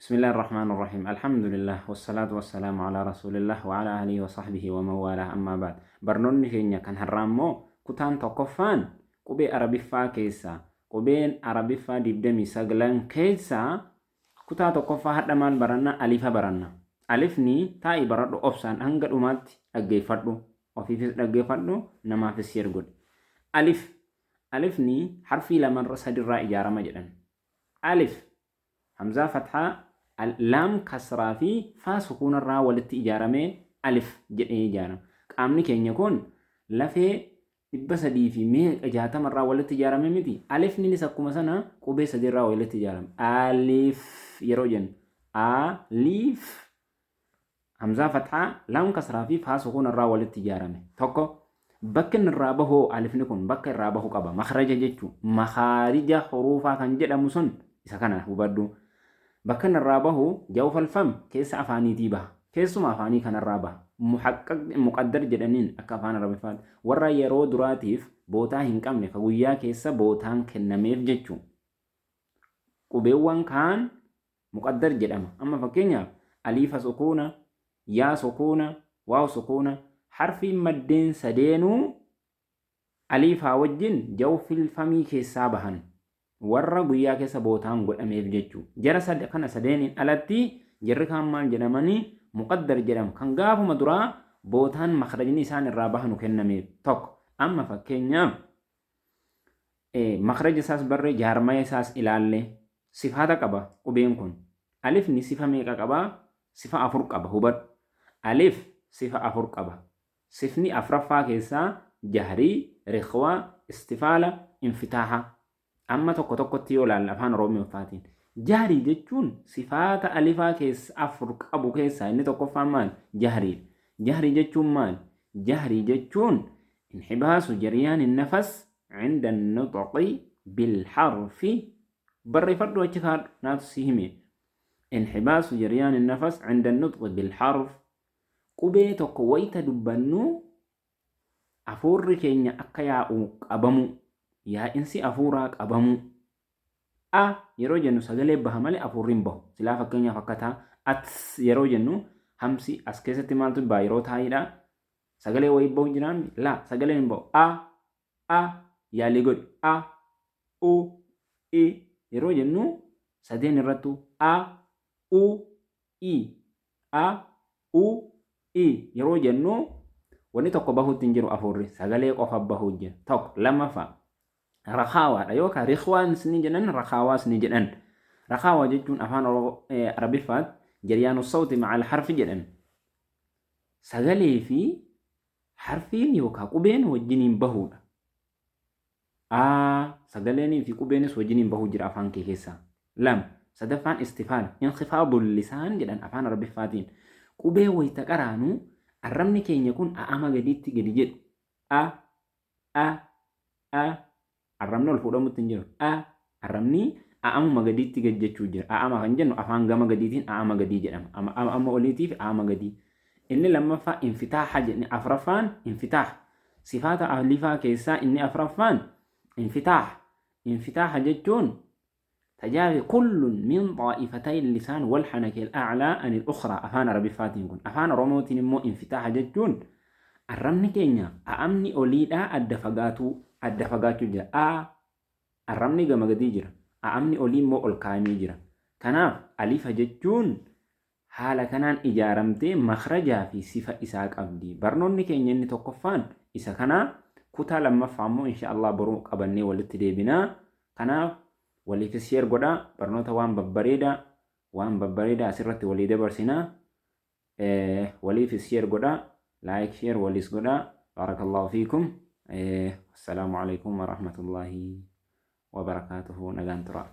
Bismillahir Rahmanir Rahiim. Alhamdulillah wassalaatu wassalaamu ala Rasuulillah wa ala ahlihi wa sahbihi wa man waalaah ammaa ba'd. Barnoonni keenya kan har'aa immoo kutaan tokkoffaan qubee Arabiffaa keessaa qubeen Arabiffaa 29 keessaa kutaa tokkoffaa hadha maal baranna? Alifa baranna. Alifni taa'i baradhu, obsaan hanga dhumaatti dhaggeeffadhu. Ofiifis dhaggeeffadhu, namaafis share godhi. Alif. Alifni harfii lamarra sadirraa ijaarama jedhan. Alif hamzaa fathaa, laam kasraa fi faa sukuunarraa walitti ijaaramee alif jedhee ijaarama. Qaamni keenya kun lafee 300 fi meeqa 60 irraa walitti ijaarame miti. Alifninis akkuma sana qubee sadiirraa walitti ijaarame. Alif yeroo jennu alif hamzaa fathaa, laam kasraa fi faa sukuuna irraa walitti ijaarame. Tokko bakki inni irraa bahu, alifni kun bakka irraa bahu qaba. Makhraja jechuun makhaarija huruufaa kan jedhamu sun isa kana hubadhu. Bakka inni irraa bahu jawfal fam, keessa afaaniitii baha. Keessuma afaanii kanarraa baha. Muhaqqaq muqaddar jedhaniin akka afaan Arabiffaatti. Warra yeroo duraatiif bootaa hin qabne, ka guyyaa keessa bootaan kennameef jechuu. Qubeewwan kaan muqaddar jedhama. Amma fakkeenyaaf aliifa sukuuna, yaa sukuuna, waaw sukuuna, harfiin maddeen sadeenuu aliifaa wajjin jawfil famii keessaa bahan. Warra guyyaa keessa bootaan godhameef jechuu. Jara sad kana sadeeniin alatti jarri kaan maal jedhamanii? Muqaddar jedhamu. Kan gaafuma duraa bootaan makhrajni isaan irraa bahanu kennameef. Tokko. Amma fakkeenyaaf makhraja isaas barree, jaarmaya isaas ilaalle, sifaata qaba qubeen kun. Alifni sifa meeqa qaba? Sifa afur qaba, hubadhu. Alif sifa afur qaba. Sifni afraffaa keessaa jahrii, rikhwaa, istifaala, infitaaha. Amma tokko tokkotti yoo ilaalle afaan Oromooffaatiin. Jahrii jechuun sifaata alifaa keessa afur qabu keessaa inni tokkoffaan maali? Jahriidha. Jahrii jechuun maali? Jahrii jechuun inhibaasu jaryaani nafas inda nutqi bilharfi. Barreeffadhu, achi kaadhu, naatu si hime. Inhibaasu jaryaani nafas inda nutqi bilharf. Qubee tokko wayita dubbannu afuurri keenya akka yaa'u qabamu, yaa'insi afuuraa qabamu. A yeroo jennu sagalee baha malee afuurri hin bahu. Silaa fakkeenyaaf akka taa at yeroo jennu hamsi as keessatti maaltu baha yeroo taa'iidha? Sagalee wayii bahu jiraan? Laa, sagaleen hin bahu. A, a yaalii godhi. A, u, i yeroo jennu sadeen irrattu a, u, i, a, u, i yeroo jennu wanni tokko bahuutti hin jiru, afuurri sagalee qofa bahuu jira. Tokko. Lammaffaa rakaawaadha yookaan rikhwaanis ni jedhan, rakaawaas ni jedhan. Rakaawaa jechuun afaan Arabiffaatti jaryaanu sawti ma'al harfi jedhan. Sagalee fi harfiin yookaan qubeen wajjiniin bahuudha. A sagaleenii fi qubeenis wajjiniin bahuu jira afaan kee keessaa. Lama. Sadaffaan istifaala. Inkifaadul lisaan jedhan afaan Arabiffaatiin. Qubee wayita qaraanu arrabni keenya kun a'ama gadiitti gadi jedhu. A, a, a arrabni ol fuudhamutti hin jiru. A arrabni a'amuma gadiitti gad jechuu jira. A'ama kan jennu afaan gama gadiitiin a'ama gadii jedhama. A'ama oliitii fi a'ama gadii. Inni lammaffaa infitaaha jedhni, afraffaan infitaah. Sifaata alifaa keessaa inni afraffaan infitaah. Infitaaha jechuun tajaafi kullun min xaa'ifatay lisaan wal hanakil a'laa anil ukhraa afaan Arabiffaatiin kun. Afaan Oromootiin immoo infitaaha jechuun arrabni keenya a'amni oliidhaa adda fagaatuu, adda fagaachuu jira. A arrabni gama gadii jira. A'amni olii immoo ol kaa'amee jira. Kanaaf alifa jechuun haala kanaan ijaaramtee makhrajaa fi sifa isaa qabdi. Barnoonni keenya inni tokkoffaan isa kana, kutaa lammaffaa immoo insha Allah boru qabannee walitti deebina. Kanaaf waliifis share godhaa, barnoota waan babbareedaa, waan babbareedaa asirratti walii dabarsina. Waliifis share godhaa, like share waliis godhaa. Barakallahu fiikum. Assalaamu alaikum warahmatullahi wabarakaatuhu. Nagaan turaa.